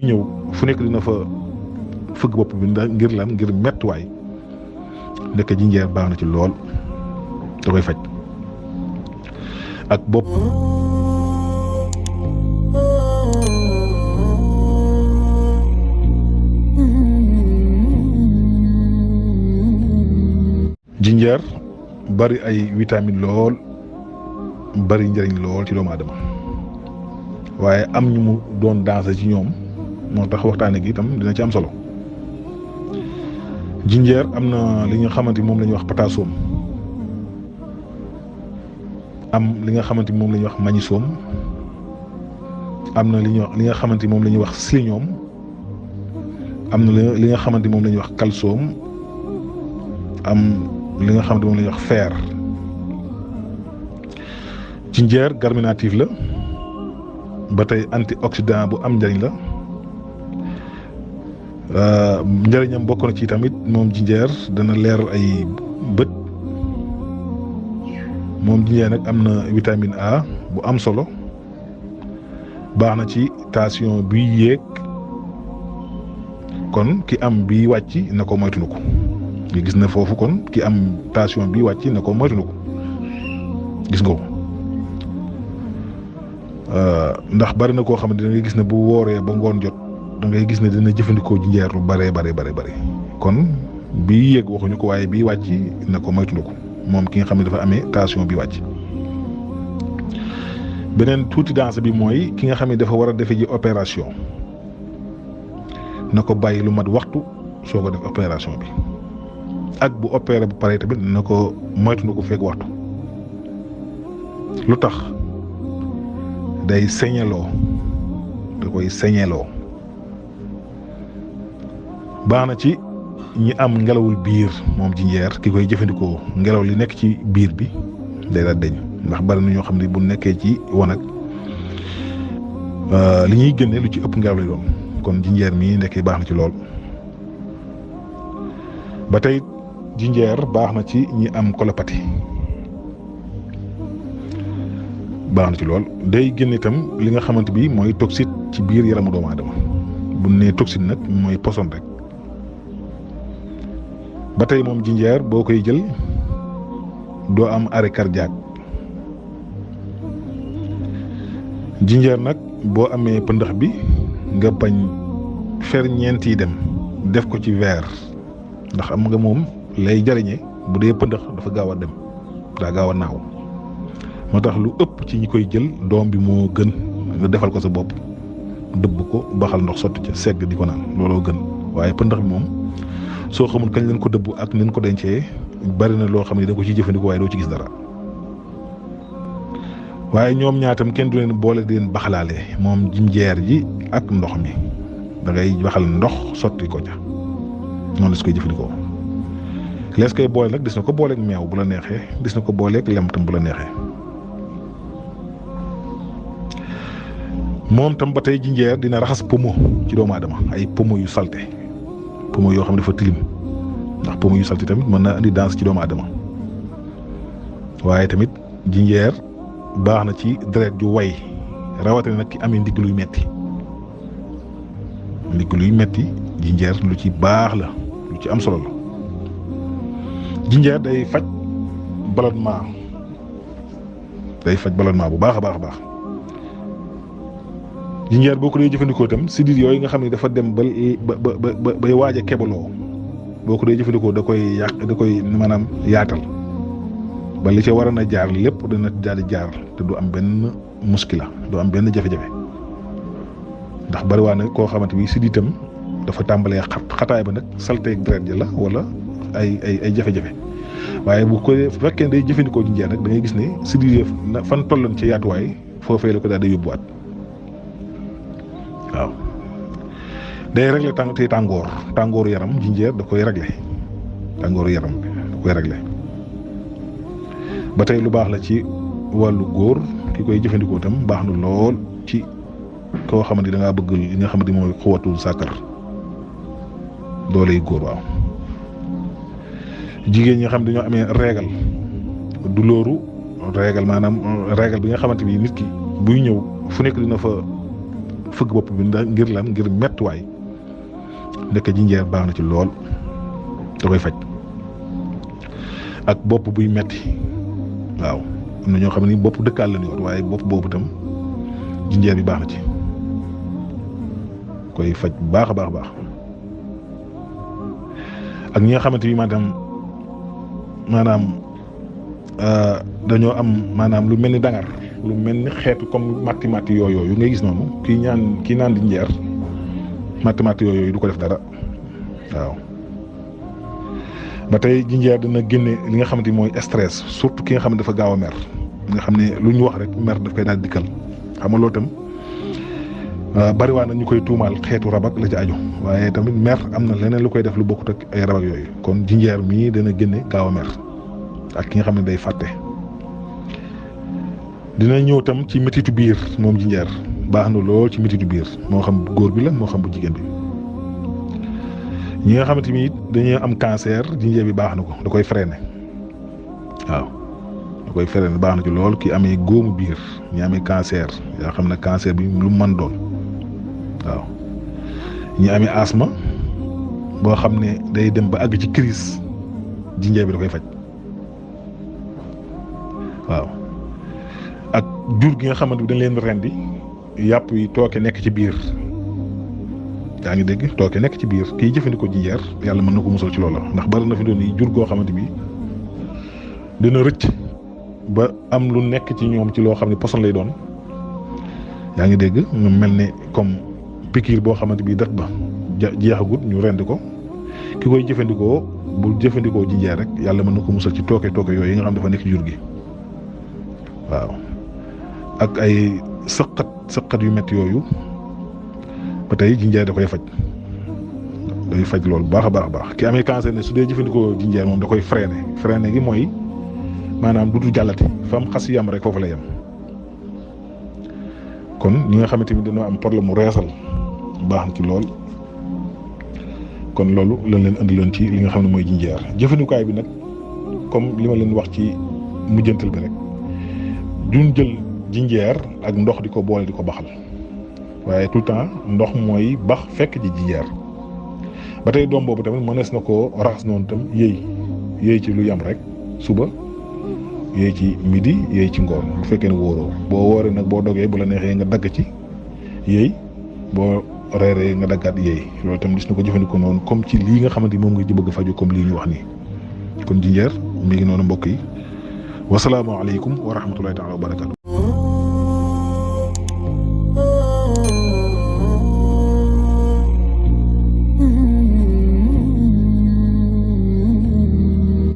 ñëw fu nekk dina fa fëgg bopp bi ngir lan ngir mettuwaay ndekk jinjeer baax na ci lool da koy faj ak bopp jinjeer bari ay vitamine lool bari njëriñ lool ci doomu aadama waaye am ñu mu doon dansé ci ñoom moo tax waxtaane gi itam dina ci am solo jinjeer am na li nga xamante moom la ñuy wax potassium am li nga xamante moom la ñuy wax magnésium am na li nga xamante moom la ñuy wax sélénium am na li nga xamante moom la ñuy wax calcium am li nga xamante moom la ñuy wax fer jinjeer carminatif la ba tey antioxydant bu am njëriñ la njëriñam bokk na ci tamit moom jinjeer dana leeral ay bët moom jinjeer nag am na vitamine A bu am solo baax na ci tension bi yéeg kon ki am bi wàcc na ko moytu ko nga gis na foofu kon ki am tension bi wàcc na ko moytu ko gis nga ko ndax bari na koo xam ne da ngay gis ne bu wooree ba ngoon jot da ngay gis ne dina jëfandikoo jinjeer lu bare kon bii yéeg waxuñu ko waaye bii wàcc na ko moytu ko moom ki nga xam ne dafa amee tension bi wàcc. beneen tuuti danse bi mooy ki nga xam ne dafa war a defe ji opération na ko bàyyi lu mat waxtu soo ko def opération bi ak bu opéré bu pare tamit na ko moytu ko fekk waxtu lu tax. day señeloo da koy señeloo baax na ci ñi am ngelawul biir moom jinjeer ki koy jëfandikoo ngelaw li nekk ci biir bi day daal deñ ndax bari na ñoo xam ne bu nekkee ci wanag li ñuy génne lu ci ëpp ngelaw lay doon kon jinjeer mii nekkee baax na ci lool ba tey jinjeer baax na ci ñi am colopathie baax na ci lool day génn itam li nga xamante bi mooy toxine ci biir yaramu doomu aadama bu nee toxine nag mooy poson rek ba tey moom jinjeer boo koy jël doo am arrêt cardiaque jinjeer nag boo amee pëndax bi nga bañ ferñeent yi dem def ko ci verre ndax am nga moom lay jariñe bu dee pëndax dafa gaaw a dem daa gaaw a naaw moo tax lu ëpp ci ñi koy jël doom bi moo gën nga defal ko sa bopp dëbb ko baxal ndox sotti ca segg di ko naan looloo gën waaye pëndax bi moom soo xamul kañ leen ko dëbb ak leen ko dencee bari na loo xam ne da ko ciy jëfandikoo waaye doo ci gis dara waaye ñoom ñaatam kenn du leen boole di leen baxalaale moom jinjeer ji ak ndox mi da ngay baxal ndox sotti ko ca noonu la su koy jëfandikoo lees koy boole nag dis na ko booleeg meew bu la neexee dis na ko booleeg lem tam bu la neexee moom tam ba tey jinjeer dina raxas poumon ci doomu aadama ay poumon yu salte poumon yoo xam ne dafa tilim ndax poumon yu salte tamit mën na indi danse ci doomu aadama waaye tamit jinjeer baax na ci deret ju way rawatina nag ki amee ndigg luy metti jinjeer lu ci baax la lu ci am solo la jinjeer day faj ballonnement bu baax a baax jinjeer boo ko dee jëfandikoo itam sidit yooyu nga xam ne dafa dem bay waaj a kebaloo boo ko dee jëfandikoo da koy maanaam yaatal ba li ca war a jaar lépp dana daal di jaar te du am benn muskila du am benn jafe-jafe ndax bari waa ne koo xamante bi siditam dafa tàmbalee xataay ba nag salteeg deret ja la wala ay jafe-jafe waaye bu ko fekkee day jëfandikoo jinjeer nag da ngay gis ne sidit fan tolloon ci yaatuwaay foofee la ko daal di yóbbuwaat waaw day régler tàngooru yaram jinjeer da koy régler tàngooru yaram bi da koy régler ba tey lu baax la ci wàllu góor ki koy jëfandikoo itam baax na lool ci koo xamante da ngaa bëgg li nga xamante mooy xuwatul sàkkar dooley góor waaw jigéen ñi nga xam dañoo amee régal du lóoru régal maanaam régal bi nga xamante bi nit ki buy ñëw fu nekk dina fa fëgg bopp bi ngir lan ngir mettuwaay ndekk jinjeer baax na ci lool da koy faj ak bopp buy metti waaw am na ñoo xam ne bopp dëkkaal la ni woon waaye bopp boobu itam jinjeer bi baax na ci koy faj bu baax a baax ak ñi nga xamante bi maanaam dañoo am maanaam lu mel ni dangar lu mel ni xeetu comme matti yooyu ngay gis noonu kii naan jinjeer matti yooyu du ko def dara waaw ba tey jinjeer dina génne li nga xamante ni mooy stress surtout ki nga xam ne dafa gaaw a mer nga xam ne lu ñu wax rek mer daf koy daal dikkal xam nga loolu tam bariwaa na ñu koy tuumaal xeetu rabak la ci aju waaye tamit mer am na leneen lu koy def lu bokkut ak ay rabak yooyu kon jinjeer mii dana génne gaaw a mer ak ki nga xam ne day fàtte dina ñëw tam ci métitu biir moom jinjeer baax na lool ci métitu biir moo xam góor bi la moo xam bu jigéen bi ñi nga xamante ni dañuy am cancer jinjeer bi baax na ko da koy freiner waaw da koy freiner baax na ci lool ki amee góomu biir ñi amee cancer yaa xam ne cancer bi lu mën doon waaw ñi amee asthme boo xam ne day dem ba àgg ci crise jinjeer bi da koy faj waaw ak jur gi nga xamante bi dañ leen rendi yàpp yi tooke nekk ci biir yaa ngi dégg tooke nekk ci biir kiy jëfandikoo jinjeer yàlla mën na ko musal ci loola ndax bari na fi doon yi jur goo xamante bi dina rëcc ba am lu nekk ci ñoom ci loo xam ne poson lay doon yaa ngi dégg ñu mel ne comme piqûre boo xamante bi dat ba jeexagut ñu rend ko ki koy jëfandikoo bu jëfandikoo jinjeer rek yàlla mën na ko musal ci tooke yooyu yi nga xam dafa nekk ci jur gi waaw ak ay sëqat yu métti yooyu ba tey jinjeer da koy faj day faj loolu baax a baax ki amee cancer ne su dee jëfandikoo jinjeer moom da koy freiner gi mooy maanaam dutu jàllati fa mu xas yam rek foofu la yem kon ñi nga xamante ni dañoo am problème mu reesal baax na ci lool kon loolu lañ leen andiloon ci li nga xam ne mooy jinjeer jëfandikuwaay bi nag comme li ma leen wax ci mujjantal bi rek duñ jël jinjeer ak ndox di ko boole di ko baxal waaye tout le temps ndox mooy bax fekk ji jinjeer ba tey doom boobu tamit mënees na koo raxas noonu tam yëy ci lu yam rek suba yëy ci midi yëy ci ngoon bu fekkee ne wóoroo boo wooree nag boo dogee bu la neexee nga dagg ci yëy boo reeree nga daggaat yëy loolu tam gis na ko jëfandikoo noonu comme ci lii nga xamante ni moom nga ci bëgg faju comme lii ñu wax nii kon jinjeer mi ngi noonu mbokk yi wasalaamaaleykum wa rahmatullahi taala wa barakatu